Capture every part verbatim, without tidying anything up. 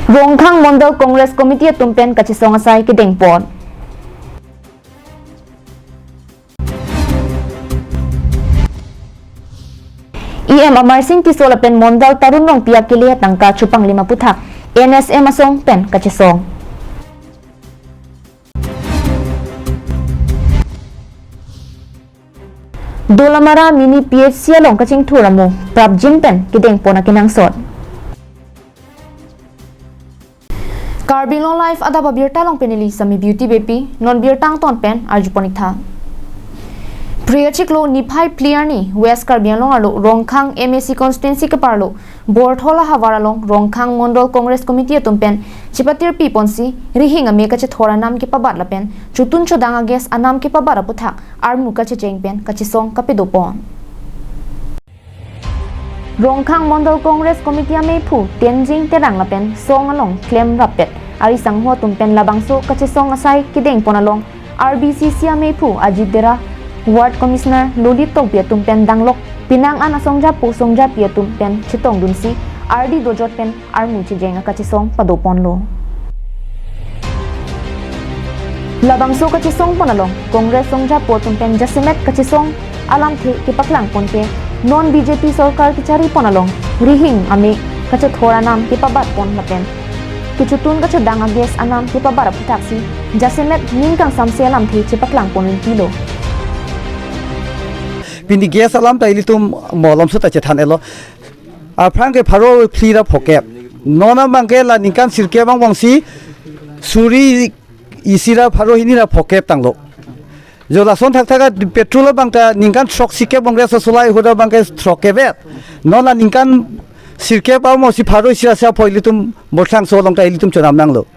Rongkhang Mondol Congress Committee atum pen kachesong asai kedengpon. E M Amarsing Tisso lapen Mondol Tarun Rongpi akele atangka chupanglim aputhak N S M asong pen kachesong. Dolamara Mini P H C along kachingthur amo prapjin pen kedengpon akenangsot. Karbi Anglong Live adap abirta along pen neli Sami Beauty Beypi, non birta angton pen arjupon-ik tha. Phre achiklo niphai phli arni West Karbi Anglong arlo Rongkhang M A C constituency keparlo Borthola havar along Rongkhang Mondol Congress Committee atum pen chepatirpi ponsi rihing ame kachethor anam kepabat lapen chotun chodang a-gas anam kepabat aputhak armu kachecheng pen kachesong kapadopon. Rongkhang Mondol Congress Committee amephu Tenzing Terang lapen song along klemrappet ari sangho atum pen labangso kachesong asai kedengpon along R B C C amephu Ajit Dera, Ward Commissioner Lolit Tokbi atum pen danglok penang an asongjapo songjapi atum pen chetongdunsi ardi dojot pen armu chejeng akachesong padoponlo. Labangso kachesongpon along Congress songjapo atum pen jasemet kachesong alamthe kepaklangpon ke non B J P sorkar kecharipon along rihing ame kachethor anam kepabatpon lapen kechotun kachodang a-gas anam kepabat aphuthaksi jasemet ning kangsamse alamthe chepaklangpon rinti lo. Pini gas alam ta ilitum malomso ta chethan-etlo. Aphrang ke pharo phli ra phokep. Non abang ke la ningkan sirkep angbongsi suri isi ra pharo hini ra phokep tanglo. Jo lason thakthak a petrol abang ta ningkan throksikep Congress asolai ahut abang ke throkkep-et. Non la ningkan sirkep angbongsi pharo isi ra sa phoi ilitum Borthlangso along ta ilitum chonam nanglo.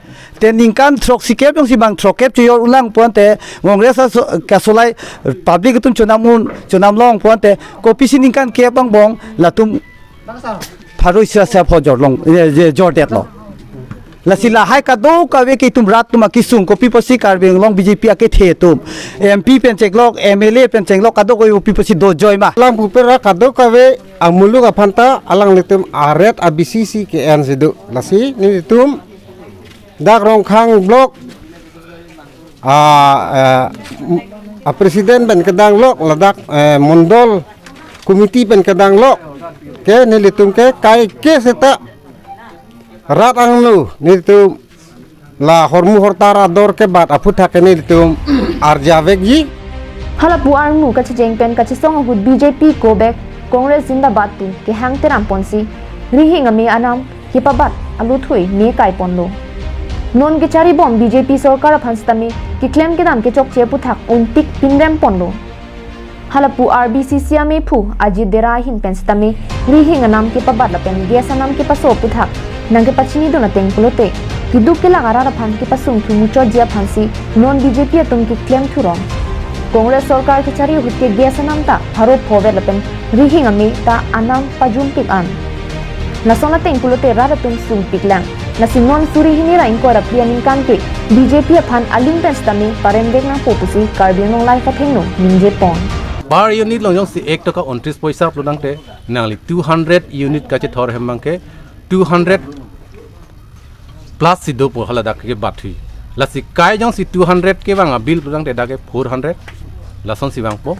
Te ningkan throksikep jongsi bang throkkep chojor unlang pulote Congress aso-, kasolai public atum chonam un, chonam long pulote kopisi ningkan kep angbong latum pharo isi ra sa pho jorlong, eh, je jordetlo. Lasi lahai kadokave ke itum rat atum akesung kopi pusi Karbi Anglong B J P akethe atum M P pen chenglok, M L A pen chenglok kadokave kopi pusi dojoi ma. Alang pupe ra kadokave amuluk aphan ta alanglitum aret a-B C C ke-ensi do. Lasi nelitum dak Rongkhang block a, eh, a president pen kedanglok ladak, eh, mondol committee pen kedanglok ke nelitum ke kaike seta rat angno nelitum la hormu hortar ador kebat aputhak ke nelitum arjavekji. Halapu armu kachecheng pen kachesong ahut B J P go back, Congress zindabad pu kehang teramponsi rihing ame anam kepabat aluthui me kaiponlo. Non kecharibom B J P sorkar aphan sitame keklem kedam kechokche aputhak untik pinremponlo. Halapu R B C C amephu Ajit Dera ahin pen sitame rihing anam kepabat lapen gas anam kepaso aputhak nangkepachinidun ateng pulote keduk kelak arat aphan kepasungthu muchotji aphansi non B J P atum keklem thurong. Congress sorkar kechari ahut ke gas anam ta pharo phovet lapen rihing ame ta anam pajunpik an. Lason ateng pulote rat atum sungpiklang. Lasi non suri hini ra ingkoi ra phli aningkan ke B J P aphan aling pen sitame paremvek nangpo pusi Karbi Anglong Live athengno ningjepon. Per unit along jongsi ek taka untris poisa pulo tangte nangli two hundred unit kachethor hem abang ke two hundred plus si dopo haladak ke bathi. Lasi kai jongsi two hundred kevang a-bill pulo tangte dak ke four hundred lasonsi vangpo.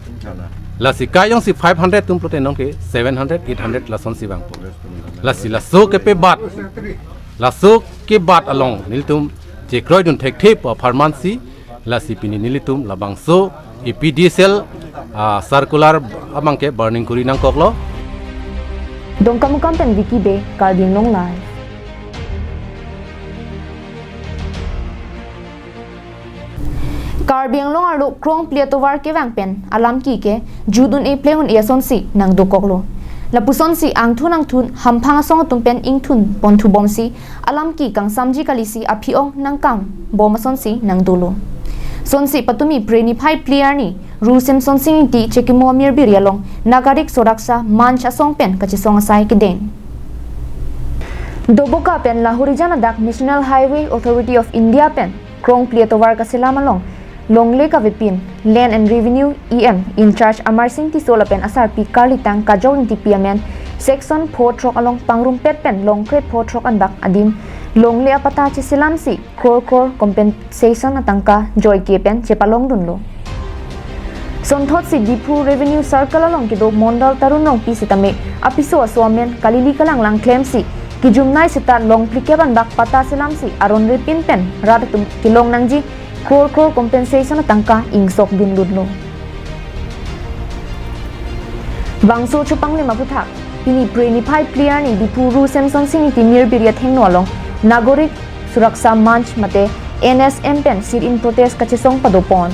Lasi kai jongsi five hundred atum pulote non ke seven hundred, eight hundred lasonsi vangpo. Lasi laso kepabat, laso kebat along nelitum chekroidun thekthe pu apharmansi lasi pini nelitum labangso A P D C L, ah, circular abang ke burning kuri nangkoklo. Dongkamukam pen Vicky Bey, Karbi Anglong Live. Karbi Anglong arlo krongphli atovar kevang pen alamki ke jut un-e pleng un-e asonsi nangdokoklo. Lapusonsi angthun angthun hamphang asong atum pen ingthun ponthubomsi alamki kangsamji kalisi aphi-ong nangkambom asonsi nangdolo. Sonsi patumi Phre niphai phli arni Ru Semsonsing Ingti chekimo amirbiri along Nagarik Suraksha Manch asong pen kachesong asai kedeng. Doboka pen Lahorijan adak National Highway Authority of India pen krongphli atovar kaselam along longle kavepin Land and Revenue E M in charge Amarsing Tisso lapen asarpi karlitang Kajok Ingtipi amen section pho throk along pangrumpet pen longkre pho throk anbak adim Longle apatta cheselamsi crore crore compensation atangka joike pen chepalongdunlo. Sonthotsi Diphu Revenue Circle along kedo Mondal Tarun Rongpi sitame apiso aso amen kalili kalanglang klemsi kijumnai seta long phlikep anbak patta selamsi aron repin pen rat atum kelong nangji crore crore compensation atangka ingsokdunlutlo. Bangso chopanglem aphuthak, pini Phre niphai phli arni Diphu Ru Semsonsing Ingti Nirbiri athengno along Nagorik Suraksha Manch mate N S M pen sit-in protest kachesong padopon.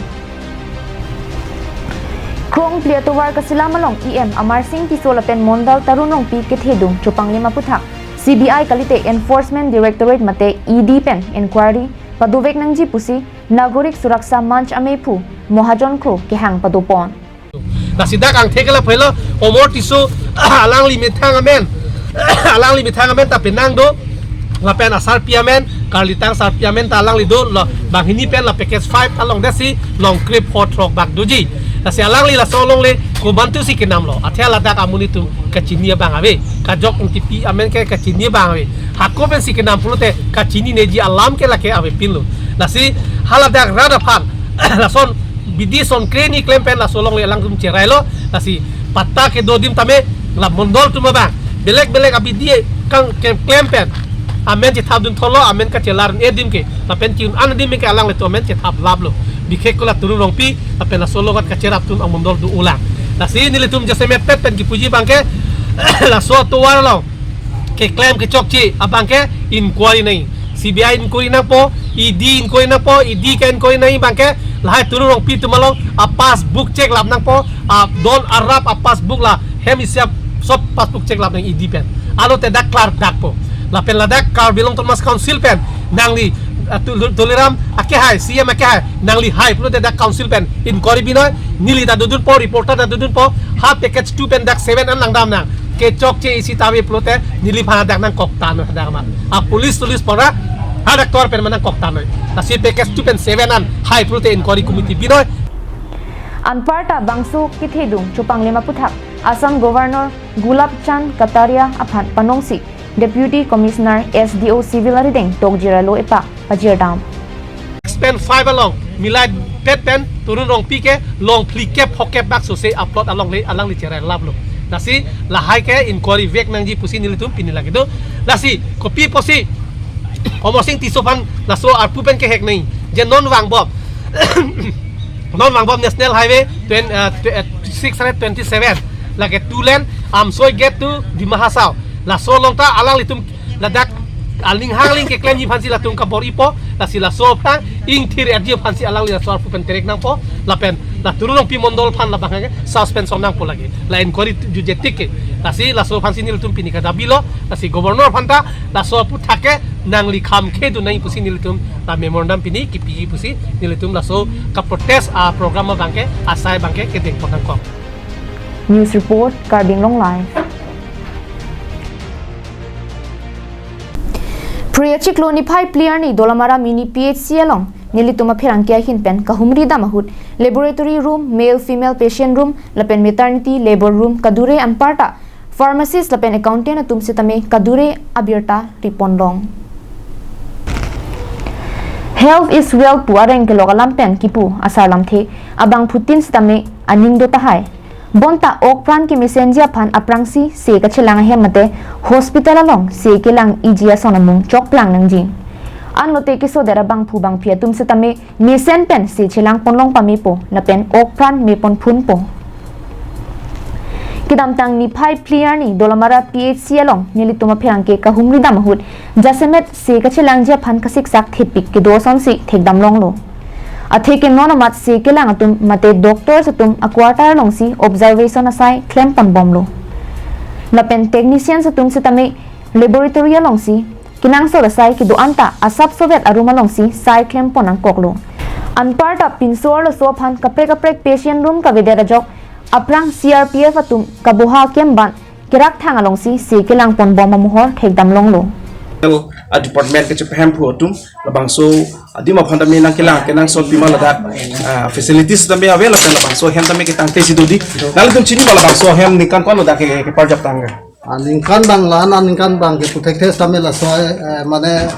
Krongphli atovar kaselam along E M Amarsing Tisso lapen Mondal Tarun Rongpi kethedung chopanglem aphuthak C B I kalite Enforcement Directorate mate E D pen inquiry padovek nangji pusi Nagorik Suraksha Manch ameiphu Mohajon Kro kehang padopon. Lasi dak angthek la phelo Omor Tisso alangli methang amen. Alangli methang amen ta penang do. Lapen asarpi amen, karlitang sarpi amen ta alangli dolo. Banghini pen la package five ta longdetsi long krep hot rok bak doji. Lasi alangli laso longle komantusi kenamlo. Athe ladak amonit atum kachini abang ave. Kajok Ingtipi amen ke kachini abang ave. Hako pensi kenam pulote kachinineji alam ke lake avepinlo. Lasi haladak rat aphan lason bidi son kreni klem pen laso longle alangtum cherailo. Lasi patta kedo adim tame la mondol atum abang belek belek abidi kang ke-, klem pen amen chethapdun thotlo, amen kachelar-un-e adim ke, lapen ki-un-an adim ke alanglitum amen chethap laplo. Bikhek ko la Tarun Rongpi lapen laso longat kacherapdun amondol do-olang. Lasi nelitum jasemet pet pen kipuji abangke laso atovar along keklem kechokche abangke inquiry nangji. C B I inquiry nangpo, E D inquiry nangpo, E D ke inquiry nangji abangke lahai Tarun Rongpi atum along a-passbook cheklap nangpo, adon arap a-passbook la hem isi a sob passbook cheklap nang E D pen. Alote dak klardakpo. Lapen ladak Karbi Anglong Autonomous Council pen nangli, ah, Tul-, Tuliram akehai, C M akehai, nangli hai pulote dak council pen inquiry binoi, neli ta dodunpo, reporter ta dodunpo, ha package two pen dak seven an langdam nang. Kechokche isi ta ave pulote neliphan hadak nangkoktanoi hadak ma. A police tulis pora hadak tor pen ma nangkoktanoi. Lasi package two pen seven an hai pulote inquiry committee binoi. Anparta bangso kethedung chopanglem aphuthak Assam Governor Gulab Chand Kataria aphan panongsi Deputy Commissioner S D O Civil arideng tokjiralo epa pajirdam. Span five along milai pet pen Tarun Rongpi ke long phlikep phokep bak sose upload alongle alangli cherai laplo. Lasi lahai ke inquiry vek nangji pusi nelitum pini lagi do. Lasi kopi pusi Amarsing Tisso aphan laso arpu pen kehek nangji. Je non vangbom. Non vangbom National Highway twen-, eh, tw-, eh, six hundred twenty-seven. Lake two lane Amsoi gate to Dima Hasao. Laso along ta alanglitum ladak aling hangling keklemji aphansi latum kabor-ipo, lasi laso aphan ingthir-etji aphansi alangli laso arpu pen terek nangpo, lapen la Tarun Rongpi mondol aphan labang ke suspension nangpo lagi. La inquiry jutje tik ke. Lasi laso aphansi nelitum pini kadabilo, lasi governor aphan ta laso aphuthak ke nangli kham khedun nangji pusi nelitum la memorandum pini kipiji pusi nelitum laso ka-protest a-program abangke asai abangke kedengpon nangkok. News report, Karbi Anglong Live. Phre achiklo niphai phli arni Dolamara Mini P H C along nelitum apherangke ahin pen kahumri dam ahut laboratory room, male female patient room, lapen maternity labor room kadure anparta pharmacist lapen accountant atum sitame kadure abirta riponlong. Health is wealth pu areng kelok alam pen kipu asarlamthe abangphutin sitame aning do tahai. Bonta okpran kemesenji aphan aphrangsi se kachelang ahem mate hospital along se kelang-iji ason amung chokplang nangji. Anlote kesodet abangphu bangphi atum sitame mesen pen se chelangponlong pamepo lapen okpran meponphunpo. Kedamtang niphai phli arni Dolamara P H C along nelitum apherangke kahumri dam ahut jasemet se kachelangji aphan kasiksak thepik kedo asonsi thekdamlonglo. Atheke non amat se kelang atum mate doctors atum a-quarter alongsi observation asai klemponbomlo. Lapen technicians atum sitame laboratory alongsi kenangsot asai kedo-an ta asap sovet a-room alongsi sai klempon nangkoklo. Anparta pinso arloso aphan kaprek kaprek patient room kavedet ajok aphrang C R P F atum kaboha kemban kerak thang alongsi se kelangponbom amohor thekdamlonglo. A-department kachepahemphu atum labangso adim aphan tame nangkelang kenangsot pima ladak, ah, facilities tame ave lapen labangso ahem tame ketangte si dodi. Nanglitum chini ma labangso ahem ningkan ko-an ladak ke, keparjap tangga? Aningkan abang la, aningkan abang ke puthekthe sitame laso, eh, mane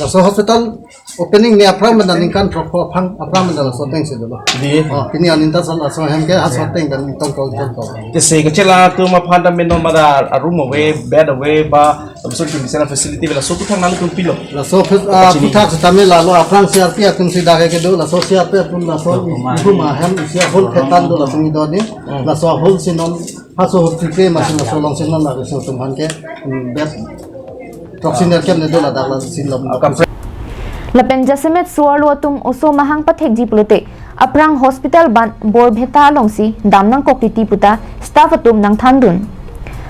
laso hospital opening ni aphrang mena ningkan throk aphrang, aphrang mena laso ateng si dolo. Di. Oh, pini aninta sal laso ahem ke ha laso ateng kan tong kong tong kong. Kese kachela atum aphan ta meno mada a room ave, bed ave ba, laso atum sera facility ave, laso atum thang nangtum pilo. Laso phis-, ah, puthak sitame lalo aphrang C R P atum si dak ke do, laso C R P atum laso room ahem isi ahol phetan do laso ni do ni. Hmm. Laso ahol si non haso hospital ma si laso along si non laso atum aphan ke, hmm, bed. Proxy nerkem ne do ladak la si lom. Lapen jasemet so-arlo atum oso mahang pathekji pulote aphrang hospital ban borbheta alongsi dam nangkok titi puta staff atum nangthandun.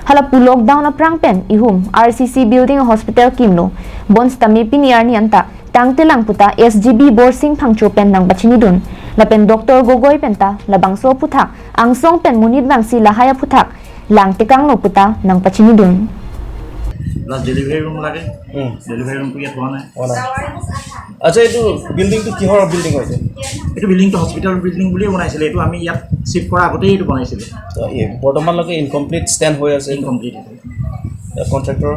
Halapu lockdown aphrang pen ihum R C C building hospital kimlo. Bonsitame pini arni anta tangtelang puta S G B Borsing Phangcho pen nangpachinidun. Lapen Doctor Gogoi penta labangso aphuthak angsong pen monit vangsi lahai aphuthak langtekanglo puta nangpachinidun. Plus delivery room লাগে। উম, ডেলিভাৰী ৰুমটো ইয়াত হোৱা নাই। হোৱা নাই। আচ্ছা, এইটো বিল্ডিংটো কিহৰ বিল্ডিং হয় এইটো? এইটো বিল্ডিংটো হস্পিটেল বিল্ডিং বুলিয়ে বনাইছিলে। এইটো আমি ইয়াত চিফ্ট কৰাৰ আগতেই এইটো বনাইছিলোঁ। তো এই বৰ্তমানলৈকে ইনকমপ্লিট ষ্টেণ্ড হৈ আছে এইটো। ইনকমপ্লিট। কণ্ট্ৰেক্টৰ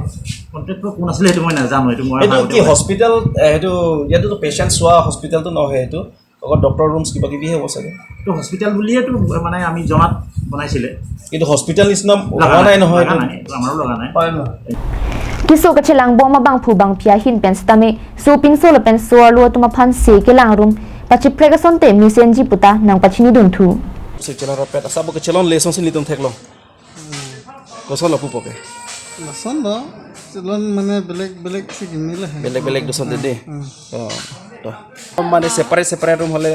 কণ্ট্ৰেক্টৰ কোন আছিলে সেইটো মই নাজানো। এইটো মই এইটো আগতে কি হস্পিটেল, এ, সেইটো ইয়াতেতো পেচেণ্ট চোৱা হস্পিটেলটো নহয়, সেইটো অকল ডক্টৰ ৰুমছ কিবা কিবিহে হ'ব চাগে। এইটো হস্পিটেল বুলিয়েতো মানে আমি জনাত বনাইছিলে। কিন্তু হস্পিটেল নিচিনা লগা হোৱা নাই নহয় লগা এইটো। নাই, এইটো আমাৰো লগা নাই। হয় নহয়? Keso kachelangbom abangphu bangphia ahin pen sitame sopinso lapen so-arlo atum aphan se kelang arum pachiprek asonte mesenji puta nangpachinidun thu. Sik chelang rapet, asa bo kechelon lesson si nelitum theklong. Koson lo pupo ke? Lason lo, chelon mane belek belek si gini lah. Belek belek doson dede. Hmm. Oh, to. Mane separate separate room hole,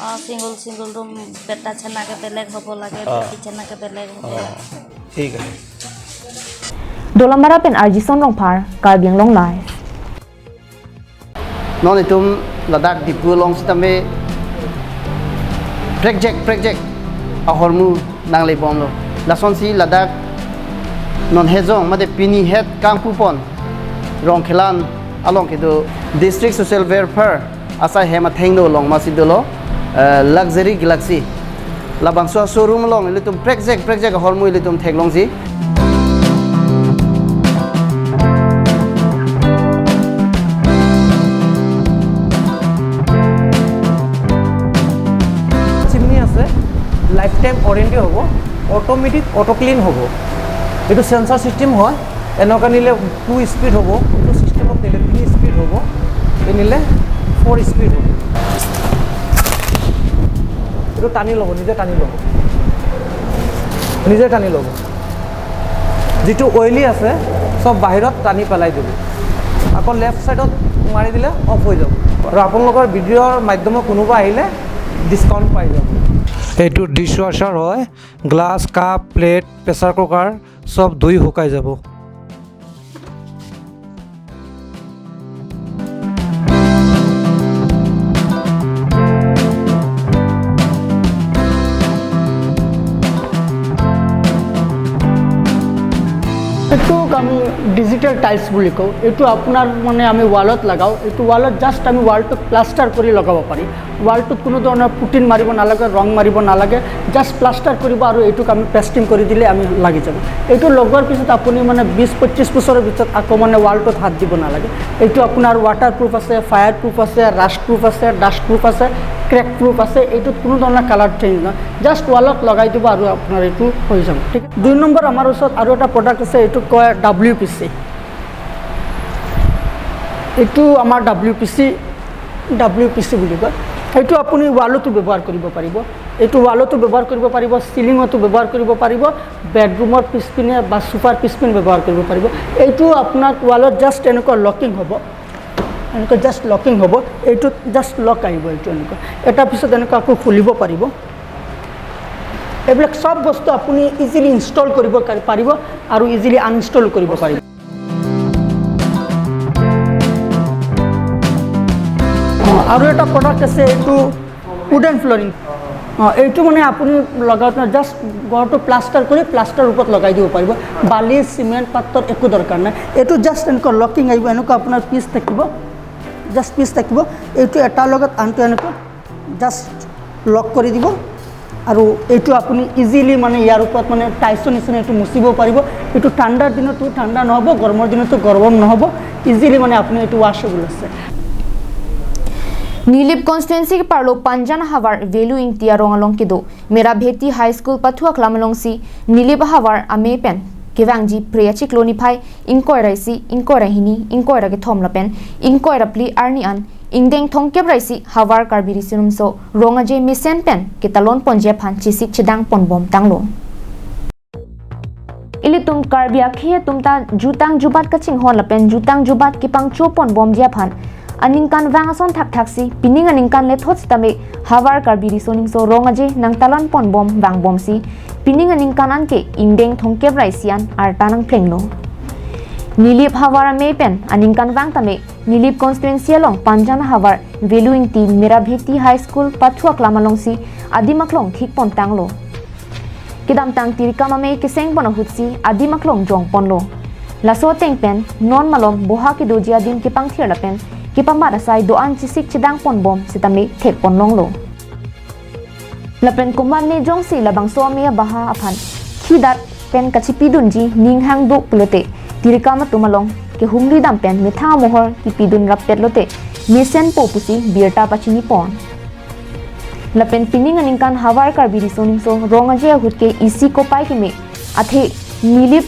O single single room, বেটা চেনাকে বেলেগ হ'ব লাগে, অ। বেটি চেনাকে বেলেগ হ'ব oh, লাগে। ঠিক আছে। Dolamara pen Arjison Rongphar, Karbi Anglong Live. Non itum ladak Diphu along sitame prekjek prekjek ahormu nanglebomlo. Lasonsi ladak non hejong mate pini het kangpupon Rongkhelan along kedo District Social Welfare asai hem athengno along masi dolo, eh, Luxury Galaxy. Labangso showroom along ilitum prekjek prekjek ahormu ilitum theklongji. Chimney আছে, life time warranty হ'ব, অট'মেটিক অট' ক্লিন হ'ব। এইটো sensor system হয়, এনেকুৱা নিলে two speed হ'ব, এইটো ছিষ্টেমত নিলে থ্ৰী স্পীড হ'ব, এই নিলে ফ'ৰ স্পীড হ'ব। এইটো টানি ল'ব, নিজে টানি ল'ব, নিজে টানি ল'ব। যিটো অইলি আছে, চব বাহিৰত টানি পেলাই দিব। আকৌ লেফ্ট ছাইডত মাৰি দিলে অফ হৈ যাব। আৰু আপোনালোকৰ ভিডিঅ'ৰ মাধ্যমে কোনোবা আহিলে ডিছকাউণ্ট পাই যাব। এইটো ডিছৱাশ্বাৰ হয়, glass, cup, plate, pressure cooker চব ধুই শুকাই যাব। এইটোক আমি ডিজিটেল টাইলছ বুলি কওঁ। এইটো আপোনাৰ মানে আমি ৱালত লগাওঁ। এইটো ৱালত জাষ্ট আমি ৱালটোক প্লাষ্টাৰ কৰি লগাব পাৰি। ৱালটোত কোনো ধৰণৰ পুটিন মাৰিব নালাগে, ৰং মাৰিব নালাগে, জাষ্ট প্লাষ্টাৰ কৰিব আৰু এইটোক আমি পেষ্টিং কৰি দিলে আমি লাগি যাব। এইটো লগোৱাৰ পিছত আপুনি মানে বিছ পঁচিছ বছৰৰ পিছত আকৌ মানে ৱালটোত হাত দিব নালাগে। এইটো আপোনাৰ ৱাটাৰ প্ৰুফ আছে, ফায়াৰ প্ৰুফ আছে, ৰাষ্ট প্ৰুফ আছে, ডাষ্ট প্ৰুফ আছে, ক্ৰেক প্ৰুফ আছে। এইটোত কোনো ধৰণৰ কালাৰ চেঞ্জ নহয়, জাষ্ট ৱালত লগাই দিব আৰু আপোনাৰ এইটো হৈ যাব। ঠিক আছে, দুই নম্বৰ আমাৰ ওচৰত আৰু এটা প্ৰডাক্ট আছে, এইটো কয় ডাব্লিউ পি চি। এইটো আমাৰ W P C, W P C বুলি কয়। এইটো আপুনি ৱালতো ব্যৱহাৰ কৰিব পাৰিব, এইটো ৱালতো ব্যৱহাৰ কৰিব পাৰিব, চিলিঙতো ব্যৱহাৰ কৰিব পাৰিব, বেডৰুমৰ পিছপিনে বা চোফাৰ পিছপিনে ব্যৱহাৰ কৰিব পাৰিব। এইটো আপোনাৰ ৱালত জাষ্ট এনেকুৱা লকিং হ'ব, এনেকুৱা জাষ্ট লকিং হ'ব, এইটোত জাষ্ট লক আহিব, এইটো এনেকুৱা। এটাৰ পিছত এনেকুৱা আকৌ খুলিব পাৰিব। এইবিলাক চব বস্তু আপুনি ইজিলি ইনষ্টল কৰিব কাৰি-, পাৰিব আৰু ইজিলি আনইনষ্টলো কৰিব পাৰিব। আৰু এটা প্ৰডাক্ট আছে, এইটো উডেন ফ্লৰিং। এইটো মানে আপুনি লগাওঁতে জাষ্ট ঘৰটো প্লাষ্টাৰ কৰি প্লাষ্টাৰ ওপৰত লগাই দিব পাৰিব। বালি, চিমেণ্ট, পাথৰ একো দৰকাৰ নাই। এইটো জাষ্ট এনেকুৱা লকিং আহিব, এনেকুৱা আপোনাৰ পিচ থাকিব, জাষ্ট পিচ থাকিব। এইটো এটাৰ লগত আনটো এনেকুৱা জাষ্ট লক কৰি দিব। আৰু এইটো আপুনি ইজিলি মানে ইয়াৰ ওপৰত মানে টাইছৰ নিচিনা এইটো মুচিব পাৰিব। এইটো ঠাণ্ডাৰ দিনতো ঠাণ্ডা নহ'ব, গৰমৰ দিনতো গৰম নহ'ব, ইজিলি মানে আপুনি এইটো ৱাশ্বেবল আছে। Nilip constituency keparlo Panjan havar Velu Ingti arong along kedo Mera Bheti High School pathu aklam alongsi Nilip havar amei pen kevangji Phre achiklo niphai ingkoi ra isi, ingkoi ra hini, ingkoi ra kethom lapen ingkoi ra phli arni an ingdeng thomkep ra isi havar Karbi Riso Nimso Rong Aje mesen pen ketalon ponji aphan chesik chedang ponbom tanglo. Ilitum Karbi akhei atum ta jutang jubat kachinghon lapen jutang jubat kepangcho ponbomji aphan aningkanvang ason thakthaksi pining aningkan lethot sitame havar Karbi Riso Nimso Rong Aje nangtalon ponbom vangbomsi pining aningkan anke ingdeng thomkep ra isi an arta nangphlenglo. Nilip havar amei pen aningkanvang tame Nilip constituency along Panjan havar Velu Ingti Mera Bheti High School pathu aklam alongsi adim aklong thik pon tanglo. Kedamtang tirikam amei keseng pon ahutsi adim aklong jong ponlo. Laso ateng pen non malom boha kedoji adim kepangthir lapen kepamat asai do-an chesik chedang ponbom sitame thek ponlonglo. Lapen komatne jongsi labangso amei abaha aphan khidat pen kachipidunji ning hangduk pulote tirikam atum along kehumri dam pen methang amohor kipidun rappet lote mesenpo pusi birta pachini pon. Lapen pining aningkan havar Karbi Riso Nimso Rong Aje ahut ke isi kopai keme athe Nilip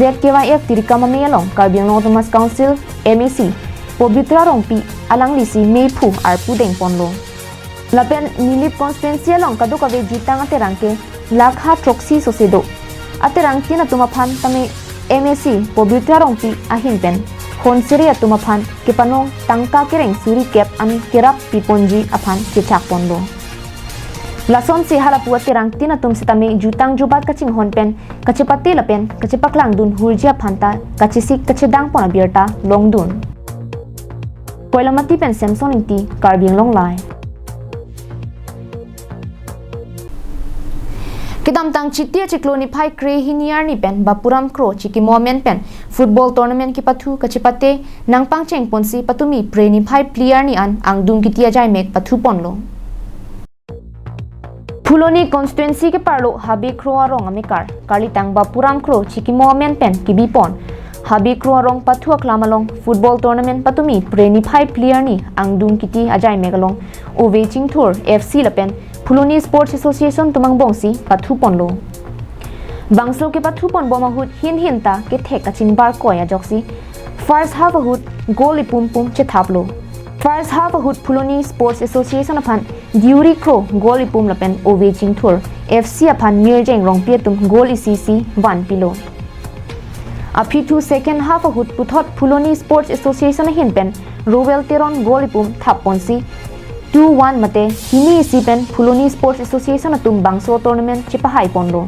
Z K Y F tirikam amei along Karbi Anglong Autonomous Council M A C Pobitra Rongpi alanglisi meiphu arpu deng ponlo. Lapen Nilip constituency along kadokave jutang aterang ke lakha throksi sose do. Aterang tin atum aphan tame M A C Pobitra Rongpi ahin pen honsere atum aphan kepanong tangka kereng suri kep an kerap piponji aphan chechak ponlo. Lasonsi halapu aterang tin atum sitame jutang jubat kachinghon pen kachepate lapen kachepaklangdun hurji aphan ta kachesik kachedang pon abirta longdun. Koilamati pen Samson Ingti, Karbi Anglong Live. Kedamtang Chiti achiklo niphai kre hini arni pen Bapuram Kro chikimo amen pen football tournament kepathu kachepate nangpangcheng ponsi patumi Phre niphai phli arni an angdung kiti ajaimek pathu ponlo. Phuloni constituency keparlo Habe Kro arong amekar karlitang Bapuram Kro chikimo amen pen kebi pon Habe Kro arong pathu aklam along football tournament patumi Phre niphai phli arni angdung kiti ajaimek along Ove Chingthur F C lapen Phuloni Sports Association atum angbongsi pathu ponlo. Bangso kepathu ponbom ahut hin hin ta kethek kachingbar koi ajoksi first half ahut goal ipum pum chethaplo. First half ahut Phuloni Sports Association aphan Diuri Kro goal ipum lapen Ove Chingthur F C aphan Mirjeng Rongpi atum goal isi isi vanpilo. Aphi thu second half ahut puthot Phuloni Sports Association ahin pen Rowel Teron goal ipum thap ponsi two one mate hini isi pen Phuloni Sports Association atum bangso tournament chepahai ponlo.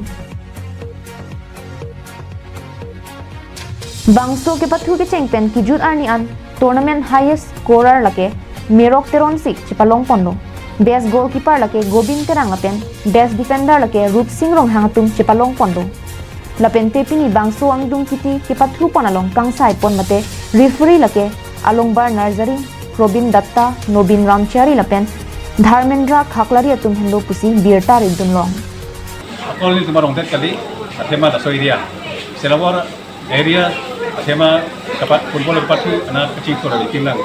Bangso kepathu kecheng pen kejut arni an tournament highest scorer lake Merok Teron si chepalong ponlo. Best goalkeeper lake Gobin Terang lapen best defender lake Rupsing Ronghang atum chepalong ponlo. Lapen te pini bangso angdung kiti kepathu pon along kangsai pon mate referee lake Alongbar Narzary, Probin Datta, Nobin Ramchari lapen Dharmendra Khaklari atum henlo pusi birta ridun long. Akol ni tumar rongdet kali, athema laso area. Selawar area, athema kapat football kepathu ana kachingthur adi kimlang.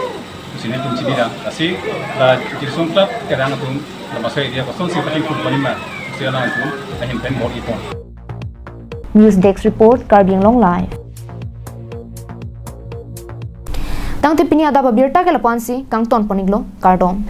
Sini tum sini dang. Asi la Jirsung Club kerang atum la masa area kosong si kachingthur panima. Si ana atum ahin pen bor ipon. News Desk Report, Karbi Anglong Live. Tangte pini adap abirta ke lapu-an si kangton pon-iklo, kardom.